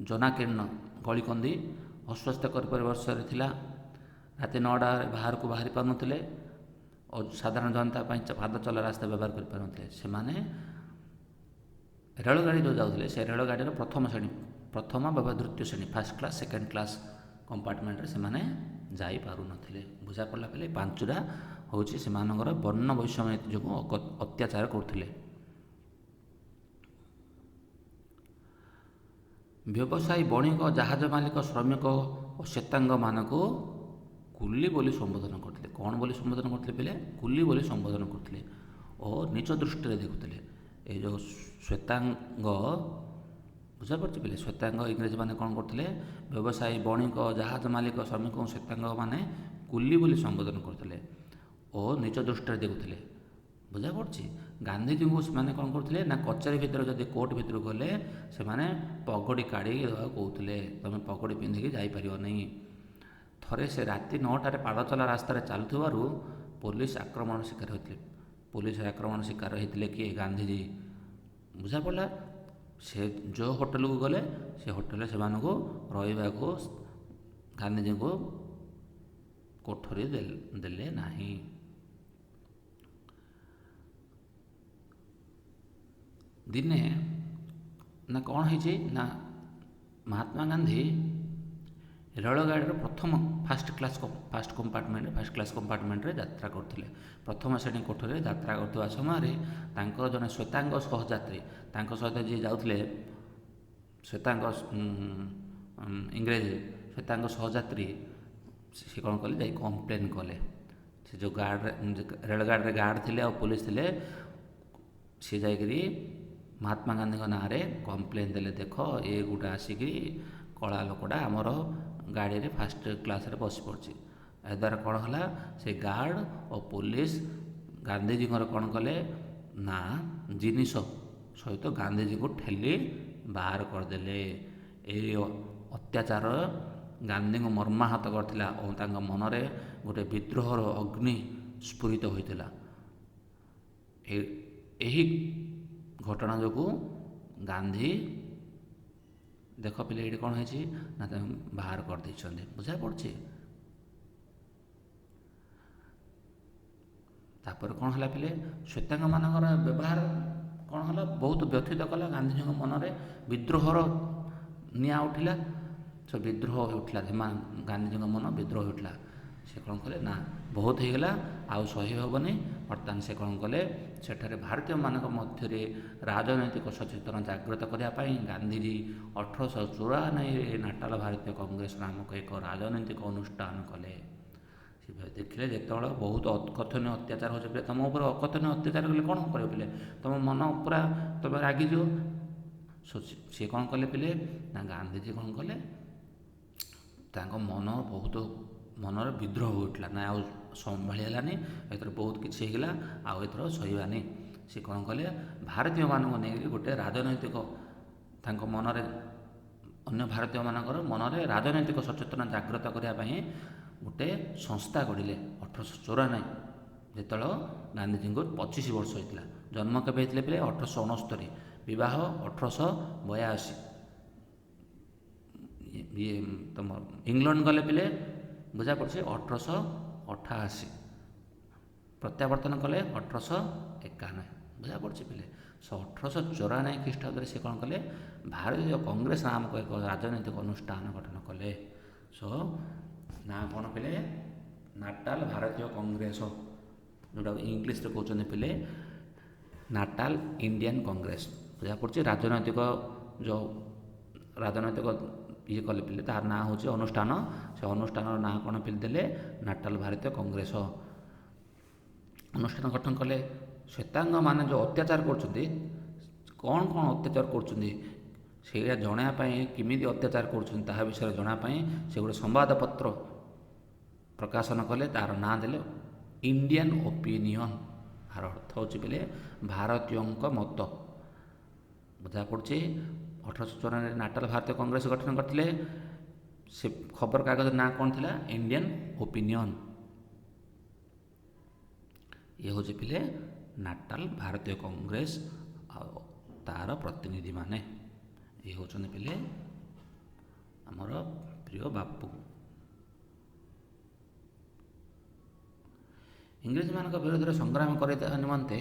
ଜନାକୀର୍ଣ୍ଣ, ଗଳିକନ୍ଦି, ଅସ୍ୱାସ୍ଥ୍ୟକର ପରିବେଶରେ ଥିଲା। ରାତି 9ଟାରେ ବାହାରକୁ ବାହାରି ପାରୁନଥିଲେ ଓ ସାଧାରଣ ଜନତା ପାଇଁ ପାଦ ଚଲା ରାସ୍ତା ବ୍ୟବହାର କରିପାରୁନଥିଲେ। ସେମାନେ ରେଳଗାଡ଼ି ଯେଉଁ ଯାଉଥିଲେ, ସେ ରେଳଗାଡ଼ିର ପ୍ରଥମ ଶ୍ରେଣୀ, ପ୍ରଥମ ବା ଦ୍ୱିତୀୟ ଶ୍ରେଣୀ, ଫାର୍ଷ୍ଟ କ୍ଲାସ୍ ସେକେଣ୍ଡ କ୍ଲାସ୍ କମ୍ପାର୍ଟମେଣ୍ଟରେ ସେମାନେ ଯାଇପାରୁନଥିଲେ। ବୁଝା ପଡ଼ିଲା ପିଲେ? 5ଟା ହେଉଛି ସେମାନଙ୍କର ବର୍ଣ୍ଣ ବୈଷମ୍ୟ ନୀତି ଯୋଗୁଁ ଅତ୍ୟାଚାର କରୁଥିଲେ। ବ୍ୟବସାୟୀ, ବଣିକ, ଜାହାଜ ମାଲିକ, ଶ୍ରମିକ ଓ ଶ୍ଵେତାଙ୍ଗମାନଙ୍କୁ କୁଲି ବୋଲି ସମ୍ବୋଧନ କରୁଥିଲେ। କ'ଣ ବୋଲି ସମ୍ବୋଧନ କରୁଥିଲେ ପିଲେ? କୁଲି ବୋଲି ସମ୍ବୋଧନ କରୁଥିଲେ ଓ ନିଜ ଦୃଷ୍ଟିରେ ଦେଖୁଥିଲେ। ଏଇ ଯେଉଁ ଶ୍ଵେତାଙ୍ଗ, ବୁଝାପଡ଼ୁଛି ପିଲେ? ଶ୍ଵେତାଙ୍ଗ ଇଂରେଜମାନେ କ'ଣ କରୁଥିଲେ? ବ୍ୟବସାୟୀ, ବଣିକ, ଜାହାଜ ମାଲିକ, ଶ୍ରମିକ ଓ ଶ୍ଵେତାଙ୍ଗମାନେ କୁଲି ବୋଲି ସମ୍ବୋଧନ କରୁଥିଲେ ଓ ନିଜ ଦୃଷ୍ଟିରେ ଦେଖୁଥିଲେ। ବୁଝା ପଡ଼ୁଛି? ଗାନ୍ଧିଜୀଙ୍କୁ ସେମାନେ କ'ଣ କରୁଥିଲେ ନା, କଚେରୀ ଭିତରେ ଯଦି କୋର୍ଟ ଭିତରକୁ ଗଲେ ସେମାନେ ପଗଡ଼ି କାଢ଼ିକି ଦେବାକୁ କହୁଥିଲେ, ତୁମେ ପଗଡ଼ି ପିନ୍ଧିକି ଯାଇପାରିବ ନାହିଁ। ଥରେ ସେ ରାତି 9ଟାରେ ପାଦଚଲା ରାସ୍ତାରେ ଚାଲୁଥିବାରୁ ପୋଲିସ ଆକ୍ରମଣ ଶିକାର ହୋଇଥିଲେ। ପୋଲିସ ଆକ୍ରମଣ ଶିକାର ହୋଇଥିଲେ କିଏ? ଗାନ୍ଧିଜୀ। ବୁଝା ପଡ଼ିଲା? ସେ ଯେଉଁ ହୋଟେଲକୁ ଗଲେ ସେ ହୋଟେଲରେ ସେମାନଙ୍କୁ ରହିବାକୁ ଗାନ୍ଧିଜୀଙ୍କୁ କୋଠରୀ ଦେଲେ ନାହିଁ। ଦିନେ ନା କ'ଣ ହେଇଛି ନା, ମହାତ୍ମା ଗାନ୍ଧୀ ରେଳଗାଡ଼ିର ପ୍ରଥମ first class first compartment first class କମ୍ପାର୍ଟମେଣ୍ଟରେ ଯାତ୍ରା କରୁଥିଲେ। ପ୍ରଥମ ଶ୍ରେଣୀ କୋଠରୀରେ ଯାତ୍ରା କରୁଥିବା ସମୟରେ ତାଙ୍କର ଜଣେ ଶ୍ଵେତାଙ୍ଗ ସହଯାତ୍ରୀ, ତାଙ୍କ ସହିତ ଯିଏ ଯାଉଥିଲେ ଶ୍ଵେତାଙ୍ଗ ଇଂରେଜ ଶ୍ଵେତାଙ୍ଗ ସହଯାତ୍ରୀ, ସେ କ'ଣ କଲେ? ଯାଇ କମ୍ପ୍ଲେନ୍ କଲେ। ସେ ଯେଉଁ ଗାର୍ଡ଼ରେ, ରେଳଗାଡ଼ିରେ ଗାର୍ଡ଼ ଥିଲେ ଆଉ ପୋଲିସ ଥିଲେ, ସିଏ ଯାଇକରି ମହାତ୍ମା ଗାନ୍ଧୀଙ୍କ ନାଁରେ କମ୍ପ୍ଲେନ୍ ଦେଲେ, ଦେଖ ଏ ଗୋଟେ ଆସିକି କଳା ଲୋକଟା ଆମର ଗାଡ଼ିରେ ଫାଷ୍ଟ କ୍ଲାସ୍ରେ ବସି ପଡ଼ିଛି। ଏହାଦ୍ୱାରା କ'ଣ ହେଲା? ସେ ଗାର୍ଡ଼ ଓ ପୋଲିସ ଗାନ୍ଧିଜୀଙ୍କର କ'ଣ କଲେ ନା, ଜିନିଷ ସହିତ ଗାନ୍ଧିଜୀଙ୍କୁ ଠେଲି ବାହାର କରିଦେଲେ। ଏହି ଅତ୍ୟାଚାର ଗାନ୍ଧୀଙ୍କୁ ମର୍ମାହତ କରିଥିଲା ଓ ତାଙ୍କ ମନରେ ଗୋଟେ ବିଦ୍ରୋହର ଅଗ୍ନି ସ୍ଫୁରିତ ହୋଇଥିଲା। ଏହି ଘଟଣା ଯୋଗୁଁ ଗାନ୍ଧୀ, ଦେଖ ପିଲେ, ଏଇଠି କ'ଣ ହେଇଛି ନା, ତାଙ୍କୁ ବାହାର କରିଦେଇଛନ୍ତି। ବୁଝା ପଡ଼ୁଛି? ତାପରେ କ'ଣ ହେଲା ପିଲେ? ଶ୍ଵେତାଙ୍ଗମାନଙ୍କର ବ୍ୟବହାର କ'ଣ ହେଲା? ବହୁତ ବ୍ୟଥିତ କଲା ଗାନ୍ଧିଜୀଙ୍କ ମନରେ, ବିଦ୍ରୋହର ନିଆଁ ଉଠିଲା। ସେ ବିଦ୍ରୋହ ଉଠିଲା, ଗାନ୍ଧିଜୀଙ୍କ ମନ ବିଦ୍ରୋହ ଉଠିଲା। ସେ କ'ଣ କଲେ ନା, ବହୁତ ହେଇଗଲା, ଆଉ ସହି ହେବନି। ବର୍ତ୍ତମାନ ସେ କ'ଣ କଲେ? ସେଠାରେ ଭାରତୀୟମାନଙ୍କ ମଧ୍ୟରେ ରାଜନୈତିକ ସଚେତନ ଜାଗ୍ରତ କରିବା ପାଇଁ ଗାନ୍ଧିଜୀ 1894ରେ ନାଟାଲ ଭାରତୀୟ କଂଗ୍ରେସ ନାମକ ଏକ ରାଜନୈତିକ ଅନୁଷ୍ଠାନ କଲେ। ସେ ଦେଖିଲେ ଯେତେବେଳେ ବହୁତ ଅକଥନୀୟ ଅତ୍ୟାଚାର ହେଉଛି ପିଲେ, ତୁମ ଉପରେ ଅକଥନୀୟ ଅତ୍ୟାଚାର କଲେ କ'ଣ କରିବ ପିଲେ? ତୁମ ମନ ପୁରା ତୁମେ ରାଗିଯିବ। ସିଏ କ'ଣ କଲେ ପିଲେ ନା, ଗାନ୍ଧିଜୀ କ'ଣ କଲେ? ତାଙ୍କ ମନ ବହୁତ ମନରେ ବିଦ୍ରୋହ ଉଠିଲା ନା, ଆଉ ସମ୍ଭାଳି ହେଲାନି, ଏଥର ବହୁତ କିଛି ହେଇଗଲା, ଆଉ ଏଥର ସହିବାନି। ସେ କ'ଣ କଲେ? ଭାରତୀୟମାନଙ୍କୁ ନେଇକରି ଗୋଟେ ରାଜନୈତିକ, ତାଙ୍କ ମନରେ, ଅନ୍ୟ ଭାରତୀୟମାନଙ୍କର ମନରେ ରାଜନୈତିକ ସଚେତନ ଜାଗ୍ରତ କରିବା ପାଇଁ ଗୋଟେ ସଂସ୍ଥା ଗଢ଼ିଲେ 1894, ଯେତେବେଳେ ଗାନ୍ଧିଜୀଙ୍କୁ 25 ବର୍ଷ ହେଇଥିଲା। ଜନ୍ମ କେବେ ହେଇଥିଲେ ପିଲେ? 1869, ବିବାହ 1882। ଇଏ ତୁମ ଇଂଲଣ୍ଡ ଗଲେ ପିଲେ, ବୁଝା ପଡ଼ୁଛି, 1888, ପ୍ରତ୍ୟାବର୍ତ୍ତନ କଲେ 1891। ବୁଝା ପଡ଼ୁଛି ପିଲେ? ସେ 1894 ଖ୍ରୀଷ୍ଟାବ୍ଦରେ ସେ କ'ଣ କଲେ? ଭାରତୀୟ କଂଗ୍ରେସ ନାମକ ଏକ ରାଜନୈତିକ ଅନୁଷ୍ଠାନ ଗଠନ କଲେ। ସୋ ନାଁ କ'ଣ ପିଲେ? ନାଟାଲ ଭାରତୀୟ କଂଗ୍ରେସ, ଯେଉଁଟାକୁ ଇଂଲିଶରେ କହୁଛନ୍ତି ପିଲେ ନାଟାଲ ଇଣ୍ଡିଆନ୍ କଂଗ୍ରେସ। ବୁଝା ପଡ଼ୁଛି? ରାଜନୈତିକ ଯେଉଁ ରାଜନୈତିକ ଇଏ କଲେ ପିଲେ, ତାର ନାଁ ହେଉଛି ଅନୁଷ୍ଠାନ। ସେ ଅନୁଷ୍ଠାନର ନାଁ କ'ଣ ପିଲେ ଦେଲେ? ନାଟାଲ ଭାରତୀୟ କଂଗ୍ରେସ ଅନୁଷ୍ଠାନ ଗଠନ କଲେ। ଶ୍ୱେତାଙ୍ଗମାନେ ଯେଉଁ ଅତ୍ୟାଚାର କରୁଛନ୍ତି, କ'ଣ କ'ଣ ଅତ୍ୟାଚାର କରୁଛନ୍ତି ସେଇଟା ଜଣାଇବା ପାଇଁ, କେମିତି ଅତ୍ୟାଚାର କରୁଛନ୍ତି ତାହା ବିଷୟରେ ଜଣାଇବା ପାଇଁ ସେ ଗୋଟେ ସମ୍ବାଦପତ୍ର ପ୍ରକାଶନ କଲେ। ତା'ର ନାଁ ଦେଲେ ଇଣ୍ଡିଆନ୍ ଓପିନିଅନ୍। ଆର ଅର୍ଥ ହେଉଛି ପିଲେ ଭାରତୀୟଙ୍କ ମତ। ବୁଝା ପଡ଼ୁଛି? 1894ରେ ନାଟାଲ ଭାରତୀୟ କଂଗ୍ରେସ ଗଠନ କରିଥିଲେ। ସେ ଖବରକାଗଜ ନାଁ କ'ଣ ଥିଲା? Indian opinion. ଇଏ ହେଉଛି ପିଲେ ନାଟାଲ ଭାରତୀୟ କଂଗ୍ରେସ ଆଉ ତା'ର ପ୍ରତିନିଧିମାନେ। ଇଏ ହେଉଛନ୍ତି ପିଲେ ଆମର ପ୍ରିୟ ବାପୁ। ଇଂରେଜମାନଙ୍କ ବିରୋଧରେ ସଂଗ୍ରାମ କରିବା ନିମନ୍ତେ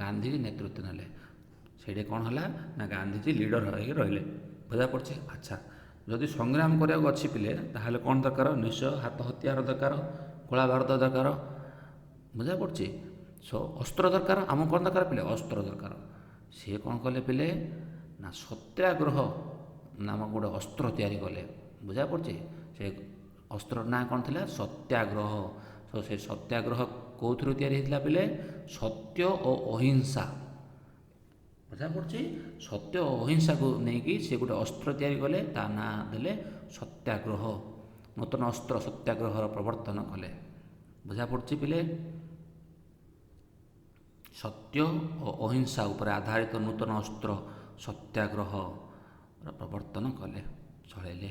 ଗାନ୍ଧିଜୀ ନେତୃତ୍ୱ ନେଲେ। ସେଇଠି କ'ଣ ହେଲା ନା ଗାନ୍ଧିଜୀ ଲିଡର ହେଇକି ରହିଲେ। ବୁଝା ପଡ଼ୁଛି? ଆଚ୍ଛା, ଯଦି ସଂଗ୍ରାମ କରିବାକୁ ଅଛି ପିଲେ, ତାହେଲେ କ'ଣ ଦରକାର? ନିଶ୍ଚୟ ହାତ ହତିଆର ଦରକାର, ଗୋଳା ବାରୁଦ ଦରକାର। ବୁଝା ପଡ଼ୁଛି? ସୋ ଅସ୍ତ୍ର ଦରକାର। ଆମକୁ କ'ଣ ଦରକାର ପିଲେ? ଅସ୍ତ୍ର ଦରକାର। ସିଏ କ'ଣ କଲେ ପିଲେ ନା ସତ୍ୟାଗ୍ରହ ନାମକ ଗୋଟେ ଅସ୍ତ୍ର ତିଆରି କଲେ। ବୁଝା ପଡ଼ୁଛି? ସେ ଅସ୍ତ୍ରର ନାଁ କ'ଣ ଥିଲା? ସତ୍ୟାଗ୍ରହ। ତ ସେ ସତ୍ୟାଗ୍ରହ କେଉଁଥିରୁ ତିଆରି ହେଇଥିଲା ପିଲେ? ସତ୍ୟ ଓ ଅହିଂସା। ବୁଝା ପଡ଼ୁଛି? ସତ୍ୟ ଓ ଅହିଂସାକୁ ନେଇକି ସେ ଗୋଟେ ଅସ୍ତ୍ର ତିଆରି କଲେ, ତା ନାଁ ଦେଲେ ସତ୍ୟାଗ୍ରହ। ନୂତନ ଅସ୍ତ୍ର ସତ୍ୟାଗ୍ରହର ପ୍ରବର୍ତ୍ତନ କଲେ। ବୁଝା ପଡ଼ୁଛି ପିଲେ? ସତ୍ୟ ଓ ଅହିଂସା ଉପରେ ଆଧାରିତ ନୂତନ ଅସ୍ତ୍ର ସତ୍ୟାଗ୍ରହର ପ୍ରବର୍ତ୍ତନ କଲେ, ଚଳେଇଲେ।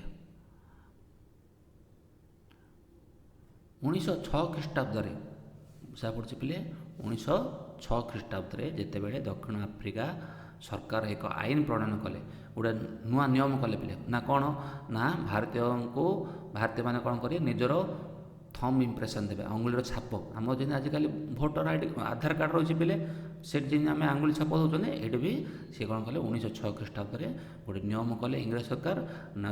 1906 ଖ୍ରୀଷ୍ଟାବ୍ଦରେ, ବୁଝା ପଡ଼ୁଛି ପିଲେ, 1906 ଖ୍ରୀଷ୍ଟାବ୍ଦରେ ଯେତେବେଳେ ଦକ୍ଷିଣ ଆଫ୍ରିକା ସରକାର ଏକ ଆଇନ ପ୍ରଣୟନ କଲେ, ଗୋଟେ ନୂଆ ନିୟମ କଲେ ପିଲେ, ନା କ'ଣ ନା ଭାରତୀୟଙ୍କୁ, ଭାରତୀୟମାନେ କ'ଣ କରିବେ? ନିଜର ଥମ୍ ଇମ୍ପ୍ରେସନ୍ ଦେବେ, ଅଙ୍ଗୁଳିର ଛାପ। ଆମର ଯେମିତି ଆଜିକାଲି ଭୋଟର ଆଇଡ଼ି, ଆଧାର କାର୍ଡ଼ ରହିଛି ପିଲେ, ସେଠି ଯେମିତି ଆମେ ଆଙ୍ଗୁଳି ଛାପ ଦେଉଛନ୍ତି, ଏଇଠି ବି ସିଏ କ'ଣ କଲେ? 1906 ଖ୍ରୀଷ୍ଟାବ୍ଦରେ ଗୋଟେ ନିୟମ କଲେ ଇଂରେଜ ସରକାର ନା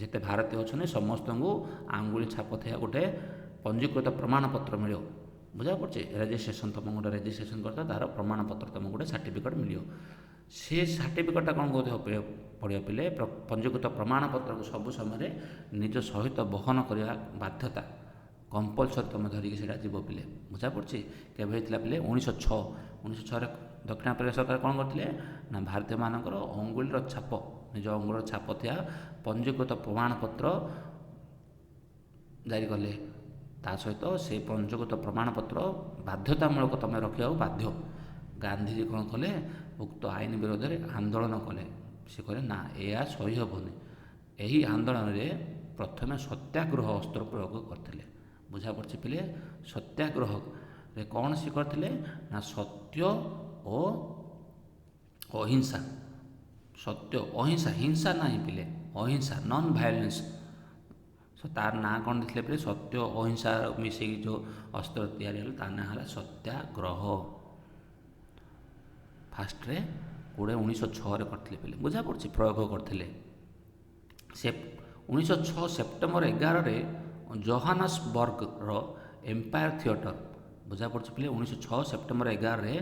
ଯେତେ ଭାରତୀୟ ଅଛନ୍ତି ସମସ୍ତଙ୍କୁ ଆଙ୍ଗୁଳି ଛାପ ଥିବା ଗୋଟେ ପଞ୍ଜୀକୃତ ପ୍ରମାଣପତ୍ର ମିଳିବ। ବୁଝା ପଡ଼ୁଛି? ରେଜିଷ୍ଟ୍ରେସନ୍, ତୁମକୁ ଗୋଟେ ରେଜିଷ୍ଟ୍ରେସନ୍ କରିଥିବ, ତା'ର ପ୍ରମାଣପତ୍ର ତୁମକୁ ଗୋଟେ ସାର୍ଟିଫିକେଟ୍ ମିଳିବ। ସେ ସାର୍ଟିଫିକେଟ୍ଟା କ'ଣ କହୁଥିବ ପଢ଼ିବ ପିଲେ? ପଞ୍ଜୀକୃତ ପ୍ରମାଣପତ୍ରକୁ ସବୁ ସମୟରେ ନିଜ ସହିତ ବହନ କରିବା ବାଧ୍ୟତା, କମ୍ପଲସରି ତୁମେ ଧରିକି ସେଇଟା ଯିବ ପିଲେ। ବୁଝା ପଡ଼ୁଛି? କେବେ ହେଇଥିଲା ପିଲେ? 1906। 1906ରେ ଦକ୍ଷିଣ ଆଫ୍ରିକା ସରକାର କ'ଣ କରିଥିଲେ ନା ଭାରତୀୟମାନଙ୍କର ଅଙ୍ଗୁଳିର ଛାପ, ନିଜ ଅଙ୍ଗୁଳିର ଛାପ ଥିବା ପଞ୍ଜୀକୃତ ପ୍ରମାଣପତ୍ର ଜାରି କଲେ। ତା ସହିତ ସେ ପଞ୍ଜୀକୃତ ପ୍ରମାଣପତ୍ର ବାଧ୍ୟତାମୂଳକ ତୁମେ ରଖିବାକୁ ବାଧ୍ୟ। ଗାନ୍ଧିଜୀ କ'ଣ କଲେ? ଉକ୍ତ ଆଇନ ବିରୋଧରେ ଆନ୍ଦୋଳନ କଲେ। ସେ କହିଲେ ନା, ଏହା ସହି ହେବନି। ଏହି ଆନ୍ଦୋଳନରେ ପ୍ରଥମେ ସତ୍ୟାଗ୍ରହ ଅସ୍ତ୍ର ପ୍ରୟୋଗ କରିଥିଲେ। ବୁଝା ପଡ଼ୁଛି ପିଲେ? ସତ୍ୟାଗ୍ରହରେ କ'ଣ ସେ କରିଥିଲେ ନା ସତ୍ୟ ଓ ଅହିଂସା। ସତ୍ୟ ଅହିଂସା, ହିଂସା ନାହିଁ ପିଲେ, ଅହିଂସା, ନନ୍ ଭାୟୋଲେନ୍ସ। ସୋ ତାର ନାଁ କ'ଣ ଦେଇଥିଲେ ପିଲେ? ସତ୍ୟ ଅହିଂସା ମିଶେଇକି ଯେଉଁ ଅସ୍ତ୍ର ତିଆରି ହେଲା ତା ନାଁ ହେଲା ସତ୍ୟାଗ୍ରହ। ଫାଷ୍ଟରେ 1906ରେ କରିଥିଲେ ପିଲେ। ବୁଝା ପଡ଼ୁଛି? ପ୍ରୟୋଗ କରିଥିଲେ ସେ 1906 ସେପ୍ଟେମ୍ବର 11ରେ ଜୋହାନସବର୍ଗର ଏମ୍ପାୟାର ଥିଏଟର। ବୁଝା ପଡ଼ୁଛି ପିଲେ? 1906 ସେପ୍ଟେମ୍ବର 11ରେ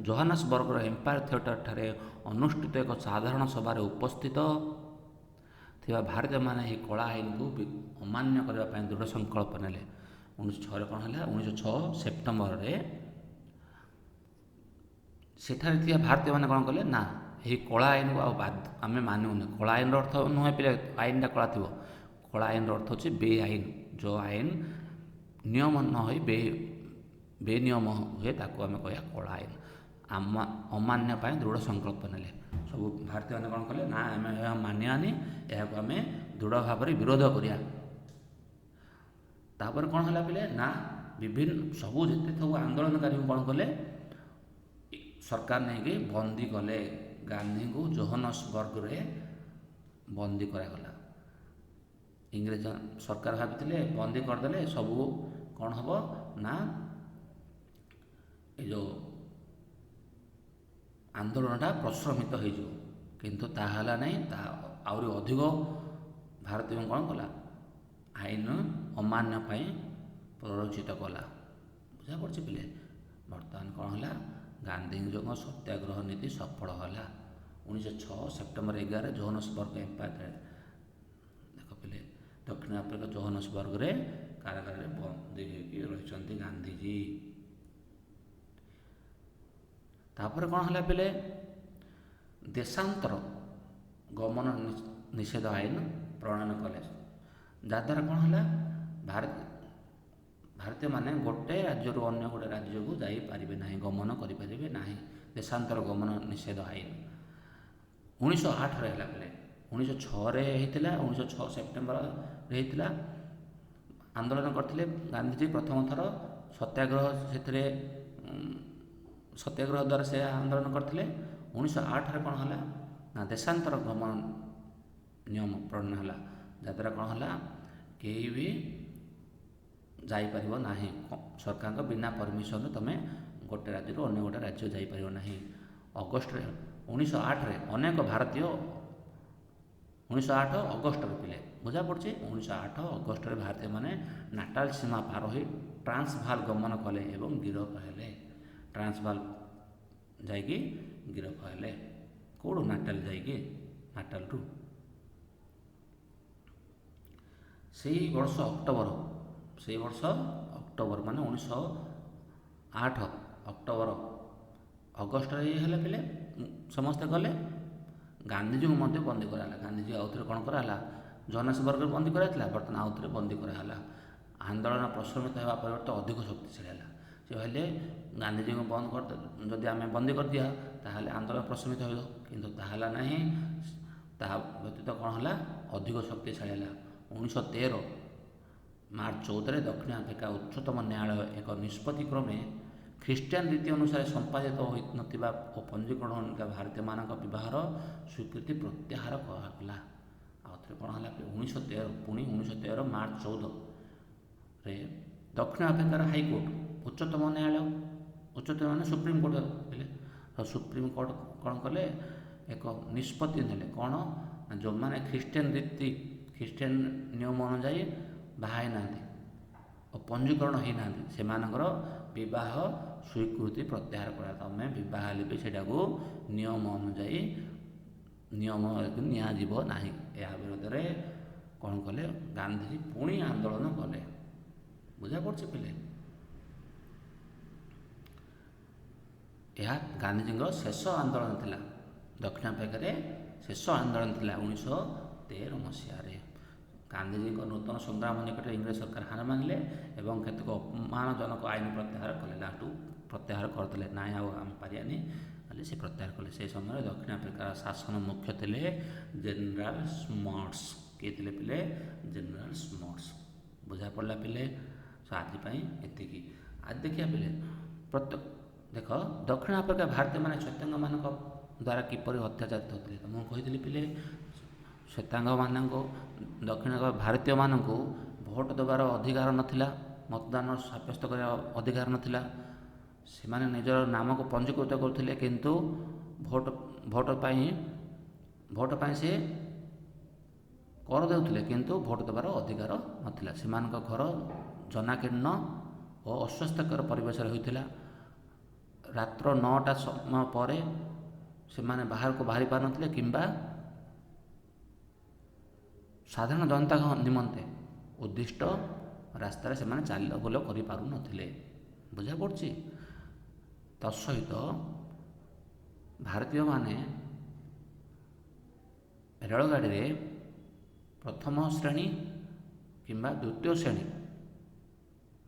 ଜୋହାନସବର୍ଗର ଏମ୍ପାୟାର ଥିଏଟର ଠାରେ ଅନୁଷ୍ଠିତ ଏକ ସାଧାରଣ ସଭାରେ ଉପସ୍ଥିତ ଥିବା ଭାରତୀୟମାନେ ଏହି କଳା ଆଇନକୁ ଅମାନ୍ୟ କରିବା ପାଇଁ ଦୃଢ଼ ସଂକଳ୍ପ ନେଲେ। 1906ରେ କ'ଣ ହେଲା? 1906 ସେପ୍ଟେମ୍ବରରେ ସେଠାରେ ଥିବା ଭାରତୀୟମାନେ କ'ଣ କଲେ ନା ଏହି କଳା ଆଇନକୁ ଆଉ ଆମେ ମାନିବୁନି। କଳା ଆଇନର ଅର୍ଥ ନୁହେଁ ପିଲେ ଆଇନଟା କଳା ଥିବ। କଳା ଆଇନର ଅର୍ଥ ହେଉଛି ବେଆଇନ, ଯେଉଁ ଆଇନ ନିୟମ ନ ହୋଇ ବେନିୟମ ହୁଏ ତାକୁ ଆମେ କହିବା କଳା ଆଇନ। ଅମାନ୍ୟ ପାଇଁ ଦୃଢ଼ ସଂକଳ୍ପ ନେଲେ। ସବୁ ଭାରତୀୟମାନେ କ'ଣ କଲେ ନା ଆମେ ଏହା ମାନିବାନି, ଏହାକୁ ଆମେ ଦୃଢ଼ ଭାବରେ ବିରୋଧ କରିବା। ତାପରେ କ'ଣ ହେଲା ପିଲେ ନା ବିଭିନ୍ନ ସବୁ ଯେତେ ସବୁ ଆନ୍ଦୋଳନକାରୀଙ୍କୁ କ'ଣ କଲେ ସରକାର ନେଇକି ବନ୍ଦୀ କଲେ। ଗାନ୍ଧୀଙ୍କୁ ଜୋହାନସବର୍ଗରେ ବନ୍ଦୀ କରାଗଲା। ଇଂରେଜ ସରକାର ଭାବିଥିଲେ ବନ୍ଦୀ କରିଦେଲେ ସବୁ କ'ଣ ହେବ ନା ଏ ଯେଉଁ ଆନ୍ଦୋଳନଟା ପ୍ରଶମିତ ହେଇଯିବ, କିନ୍ତୁ ତାହା ହେଲା ନାହିଁ। ତାହା ଆହୁରି ଅଧିକ ଭାରତୀୟଙ୍କୁ କ'ଣ କଲା? ଆଇନ ଅମାନ୍ୟ ପାଇଁ ପ୍ରରୋଚିତ କଲା। ବୁଝା ପଡ଼ୁଛି ପିଲେ? ବର୍ତ୍ତମାନ କ'ଣ ହେଲା? ଗାନ୍ଧୀଙ୍କ ସତ୍ୟାଗ୍ରହ ନୀତି ସଫଳ ହେଲା। 1906 ସେପ୍ଟେମ୍ବର 11 ଜୋହାନସବର୍ଗ ଏମ୍ପାୟାର। ଦେଖ ପିଲେ, ଦକ୍ଷିଣ ଆଫ୍ରିକା ଜୋହାନସବର୍ଗରେ କାରାଗାରରେ ବନ୍ଦୀ ହେଇକି ରହିଛନ୍ତି ଗାନ୍ଧିଜୀ। ତାପରେ କ'ଣ ହେଲା ପିଲେ? ଦେଶାନ୍ତର ଗମନ ନିଷେଧ ଆଇନ ପ୍ରଣୟନ କଲେ, ଯାହାଦ୍ୱାରା କ'ଣ ହେଲା? ଭାରତୀୟମାନେ ଗୋଟେ ରାଜ୍ୟରୁ ଅନ୍ୟ ଗୋଟେ ରାଜ୍ୟକୁ ଯାଇପାରିବେ ନାହିଁ, ଗମନ କରିପାରିବେ ନାହିଁ। ଦେଶାନ୍ତର ଗମନ ନିଷେଧ ଆଇନ 1908ରେ ହେଲା ପିଲେ। 1906ରେ ହେଇଥିଲା, 1906 ସେପ୍ଟେମ୍ବରରେ ହେଇଥିଲା। ଆନ୍ଦୋଳନ କରିଥିଲେ ଗାନ୍ଧିଜୀ ପ୍ରଥମ ଥର ସତ୍ୟାଗ୍ରହ, ସେଥିରେ ସତ୍ୟାଗ୍ରହ ଦ୍ୱାରା ସେ ଆନ୍ଦୋଳନ କରିଥିଲେ। 1908ରେ କ'ଣ ହେଲା ନା ଦେଶାନ୍ତର ଗମନ ନିୟମ ପ୍ରଣୟନ ହେଲା, ଯାହାଦ୍ୱାରା କ'ଣ ହେଲା? କେହି ବି ଯାଇପାରିବ ନାହିଁ, ସରକାରଙ୍କ ବିନା ପରମିସନରେ ତୁମେ ଗୋଟେ ରାଜ୍ୟରୁ ଅନ୍ୟ ଗୋଟେ ରାଜ୍ୟ ଯାଇପାରିବ ନାହିଁ। ଅଗଷ୍ଟରେ 1908ରେ ଅନେକ ଭାରତୀୟ, 1908 ଅଗଷ୍ଟରେ ପିଲେ, ବୁଝା ପଡ଼ୁଛି? 1908 ଅଗଷ୍ଟରେ ଭାରତୀୟମାନେ ନାଟାଲ ସୀମା ପାର ହୋଇ ଟ୍ରାନ୍ସଭାଲ ଗମନ କଲେ ଏବଂ ଗିରଫ ହେଲେ। ଟ୍ରାନ୍ସଭାଲ ଯାଇକି ଗିରଫ ହେଲେ। କେଉଁଠୁ? ନାଟାଲ ଯାଇକି, ନାଟାଲରୁ। ସେଇ ବର୍ଷ ଅକ୍ଟୋବର, ସେଇ ବର୍ଷ ଅକ୍ଟୋବର ମାନେ 1908 ଅକ୍ଟୋବର, ଅଗଷ୍ଟରେ ଇଏ ହେଲା ପିଲେ, ସମସ୍ତେ ଗଲେ। ଗାନ୍ଧିଜୀଙ୍କୁ ମଧ୍ୟ ବନ୍ଦୀ କରାହେଲା। ଗାନ୍ଧିଜୀ ଆଉଥରେ କ'ଣ କରାହେଲା? ଜୋହାନ୍ସବର୍ଗରେ ବନ୍ଦୀ କରାଯାଇଥିଲା, ବର୍ତ୍ତମାନ ଆଉଥରେ ବନ୍ଦୀ କରାହେଲା। ଆନ୍ଦୋଳନ ପ୍ରଶମିତ ହେବା ପରିବର୍ତ୍ତେ ଅଧିକ ଶକ୍ତିଶାଳୀ ହେଲା। ସେ ଭାବିଲେ ଗାନ୍ଧିଜୀଙ୍କୁ ବନ୍ଦ କରି ଯଦି ଆମେ ବନ୍ଦୀ କରିଦିଆ ତାହେଲେ ଆନ୍ଦୋଳନ ପ୍ରଶମିତ ହେବ, କିନ୍ତୁ ତାହା ହେଲା ନାହିଁ। ତାହା ବ୍ୟତୀତ କ'ଣ ହେଲା? ଅଧିକ ଶକ୍ତିଶାଳୀ ହେଲା। 1913 ମାର୍ଚ୍ଚ 14ରେ ଦକ୍ଷିଣ ଆଫ୍ରିକା ଉଚ୍ଚତମ ନ୍ୟାୟାଳୟ ଏକ ନିଷ୍ପତ୍ତି କ୍ରମେ ଖ୍ରୀଷ୍ଟିଆନ ରୀତି ଅନୁସାରେ ସମ୍ପାଦିତ ହୋଇନଥିବା ଓ ପଞ୍ଜୀକରଣ ହୋଇନଥିବା ଭାରତୀୟମାନଙ୍କ ବିବାହର ସ୍ୱୀକୃତି ପ୍ରତ୍ୟାହାର କରାଗଲା। ଆଉ ଥରେ କ'ଣ ହେଲା? 1913, ପୁଣି 1913 ମାର୍ଚ୍ଚ 14ରେ ଦକ୍ଷିଣ ଆଫ୍ରିକାର ହାଇକୋର୍ଟ, ଉଚ୍ଚତମ ନ୍ୟାୟାଳୟ, ଉଚ୍ଚତମ ମାନେ ସୁପ୍ରିମକୋର୍ଟ ହେଲେ, ସୁପ୍ରିମକୋର୍ଟ କ'ଣ କଲେ? ଏକ ନିଷ୍ପତ୍ତି ନେଲେ। କ'ଣ ନା ଯେଉଁମାନେ ଖ୍ରୀଷ୍ଟିଆନ ରୀତି, ଖ୍ରୀଷ୍ଟିଆନ ନିୟମ ଅନୁଯାୟୀ ବାହା ହେଇନାହାନ୍ତି ଓ ପଞ୍ଜୀକରଣ ହେଇନାହାନ୍ତି, ସେମାନଙ୍କର ବିବାହ ସ୍ୱୀକୃତି ପ୍ରତ୍ୟାହାର କରା। ତୁମେ ବିବାହ ହେଲେ ବି ସେଇଟାକୁ ନିୟମ ଅନୁଯାୟୀ ନିୟମ ନିଆଯିବ ନାହିଁ। ଏହା ବିରୋଧରେ କ'ଣ କଲେ? ଗାନ୍ଧିଜୀ ପୁଣି ଆନ୍ଦୋଳନ କଲେ। ବୁଝା ପଡ଼ୁଛି ପିଲେ? ଏହା ଗାନ୍ଧିଜୀଙ୍କର ଶେଷ ଆନ୍ଦୋଳନ ଥିଲା। ଦକ୍ଷିଣ ଆଫ୍ରିକାରେ ଶେଷ ଆନ୍ଦୋଳନ ଥିଲା 1913 ମସିହାରେ। ଗାନ୍ଧିଜୀଙ୍କ ନୂତନ ସଂଗ୍ରାମ ନିକଟରେ ଇଂରେଜ ସରକାର ହାର ମାନିଲେ ଏବଂ କେତେକ ଅପମାନଜନକ ଆଇନ ପ୍ରତ୍ୟାହାର କଲେ। ଲାଷ୍ଟକୁ ପ୍ରତ୍ୟାହାର କରିଦେଲେ, ନାଇଁ ଆଉ ଆମେ ପାରିବାନି ବୋଲି ସେ ପ୍ରତ୍ୟାହାର କଲେ। ସେହି ସମୟରେ ଦକ୍ଷିଣ ଆଫ୍ରିକାର ଶାସନ ମୁଖ୍ୟ ଥିଲେ ଜେନେରାଲ ସ୍ମଟ୍ସ। କିଏ ଥିଲେ ପିଲେ? ଜେନେରାଲ ସ୍ମଟ୍ସ। ବୁଝା ପଡ଼ିଲା ପିଲେ? ଆଜି ପାଇଁ ଏତିକି। ଆଜି ଦେଖିବା ପିଲେ, ପ୍ରତ୍ୟେକ ଦେଖ ଦକ୍ଷିଣ ଆଫ୍ରିକା ଭାରତୀୟମାନେ ଶ୍ୱେତାଙ୍ଗମାନଙ୍କ ଦ୍ୱାରା କିପରି ଅତ୍ୟାଚାରିତ ହେଉଥିଲେ। ତ ମୁଁ କହିଥିଲି ପିଲେ, ଶ୍ୱେତାଙ୍ଗମାନଙ୍କୁ, ଦକ୍ଷିଣ ଭାରତୀୟମାନଙ୍କୁ ଭୋଟ ଦେବାର ଅଧିକାର ନଥିଲା, ମତଦାନ ସାବ୍ୟସ୍ତ କରିବାର ଅଧିକାର ନଥିଲା। ସେମାନେ ନିଜର ନାମକୁ ପଞ୍ଜୀକୃତ କରୁଥିଲେ, କିନ୍ତୁ ଭୋଟ ପାଇଁ ସେ କର ଦେଉଥିଲେ, କିନ୍ତୁ ଭୋଟ ଦେବାର ଅଧିକାର ନଥିଲା। ସେମାନଙ୍କ ଘର ଜନାକୀର୍ଣ୍ଣ ଓ ଅସ୍ୱାସ୍ଥ୍ୟକର ପରିବେଶରେ ହୋଇଥିଲା। ରାତ୍ର 9ଟା ସମୟ ପରେ ସେମାନେ ବାହାରକୁ ବାହାରି ପାରୁନଥିଲେ କିମ୍ବା ସାଧାରଣ ଜନତାଙ୍କ ନିମନ୍ତେ ଉଦ୍ଦିଷ୍ଟ ରାସ୍ତାରେ ସେମାନେ ଚାଲବୁଲ କରିପାରୁନଥିଲେ। ବୁଝା ପଡ଼ୁଛି? ତତ୍ସହିତ ଭାରତୀୟମାନେ ରେଳଗାଡ଼ିରେ ପ୍ରଥମ ଶ୍ରେଣୀ କିମ୍ବା ଦ୍ୱିତୀୟ ଶ୍ରେଣୀ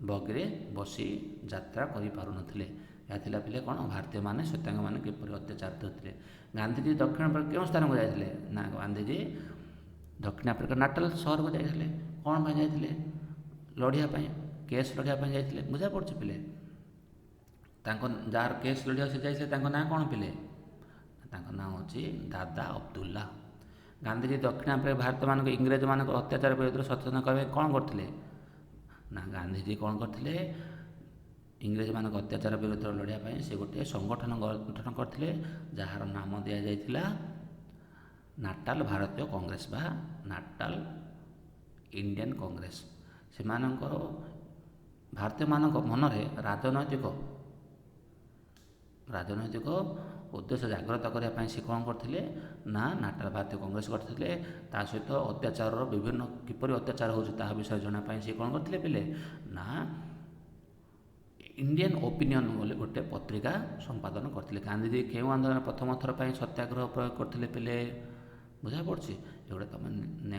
ବଗିରେ ବସି ଯାତ୍ରା କରିପାରୁନଥିଲେ। ଏହା ଥିଲା ପିଲେ କ'ଣ? ଭାରତୀୟମାନେ ଶ୍ୱେତାଙ୍ଗମାନେ କିପରି ଅତ୍ୟାଚାରିତ ହେଉଥିଲେ। ଗାନ୍ଧିଜୀ ଦକ୍ଷିଣ ଆଫ୍ରିକା କେଉଁ ସ୍ଥାନକୁ ଯାଇଥିଲେ? ନା ଗାନ୍ଧିଜୀ ଦକ୍ଷିଣ ଆଫ୍ରିକା ନାଟାଲ ସହରକୁ ଯାଇଥିଲେ। କ'ଣ ପାଇଁ ଯାଇଥିଲେ? ଲଢ଼ିବା ପାଇଁ, କେସ୍ ଲଢ଼ିବା ପାଇଁ ଯାଇଥିଲେ। ବୁଝା ପଡ଼ୁଛି ପିଲେ? ତାଙ୍କ ଯାହାର କେସ୍ ଲଢ଼ିବାକୁ ସେ ଯାଇଥିଲେ, ତାଙ୍କ ନାଁ କ'ଣ ପିଲେ? ତାଙ୍କ ନାଁ ହେଉଛି ଦାଦା ଅବଦୁଲ୍ଲା। ଗାନ୍ଧିଜୀ ଦକ୍ଷିଣ ଆଫ୍ରିକା ଭାରତୀୟମାନଙ୍କୁ ଇଂରେଜମାନଙ୍କ ଅତ୍ୟାଚାର ବିରୁଦ୍ଧରେ ସଚେତନ କରିବା ପାଇଁ କ'ଣ କରିଥିଲେ? ନା ଗାନ୍ଧିଜୀ କ'ଣ କରିଥିଲେ? ଇଂରେଜମାନଙ୍କ ଅତ୍ୟାଚାର ବିରୁଦ୍ଧରେ ଲଢ଼ିବା ପାଇଁ ସେ ଗୋଟିଏ ସଂଗଠନ ଗଠନ କରିଥିଲେ, ଯାହାର ନାମ ଦିଆଯାଇଥିଲା ନାଟାଲ ଭାରତୀୟ କଂଗ୍ରେସ ବା ନାଟାଲ ଇଣ୍ଡିଆନ୍ କଂଗ୍ରେସ। ସେମାନଙ୍କର ଭାରତୀୟମାନଙ୍କ ମନରେ ରାଜନୈତିକ ଉଦ୍ଦେଶ୍ୟ ଜାଗ୍ରତ କରିବା ପାଇଁ ସେ କ'ଣ କରିଥିଲେ? ନା ନାଟାଲ ଭାରତୀୟ କଂଗ୍ରେସ କରିଥିଲେ। ତା ସହିତ ଅତ୍ୟାଚାରର ବିଭିନ୍ନ କିପରି ଅତ୍ୟାଚାର ହେଉଛି ତାହା ବିଷୟରେ ଜଣାଇବା ପାଇଁ ସେ କ'ଣ କରିଥିଲେ ପିଲେ? ନା ଇଣ୍ଡିଆନ୍ ଓପିନିଅନ୍ ବୋଲି ଗୋଟେ ପତ୍ରିକା ସମ୍ପାଦନ କରିଥିଲେ। ଗାନ୍ଧିଜୀ କେଉଁ ଆନ୍ଦୋଳନ ପ୍ରଥମ ଥର ପାଇଁ ସତ୍ୟାଗ୍ରହ ପ୍ରୟୋଗ କରିଥିଲେ ପିଲେ? ବୁଝା ପଡ଼ୁଛି? ଏଗୁଡ଼ା ତୁମେ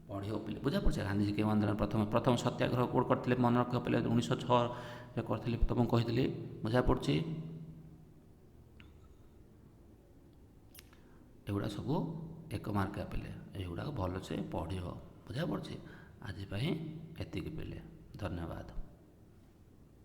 ପଢ଼ିବ ପିଲେ, ବୁଝା ପଡ଼ୁଛି? ଗାନ୍ଧିଜୀ କେଉଁ ଆନ୍ଦୋଳନ ପ୍ରଥମ ପ୍ରଥମ ସତ୍ୟାଗ୍ରହ କେଉଁଠି କରିଥିଲେ? ମନେ ରଖିବ ପିଲେ, 1906ରେ କରିଥିଲେ, ତୁମକୁ କହିଥିଲି। ବୁଝା ପଡ଼ୁଛି? ଏଗୁଡ଼ା ସବୁ 1 ମାର୍କିଆ ପିଲେ, ଏଗୁଡ଼ାକ ଭଲସେ ପଢ଼ିବ। ବୁଝା ପଡ଼ୁଛି? ଆଜି ପାଇଁ ଏତିକି ପିଲେ, ଧନ୍ୟବାଦ।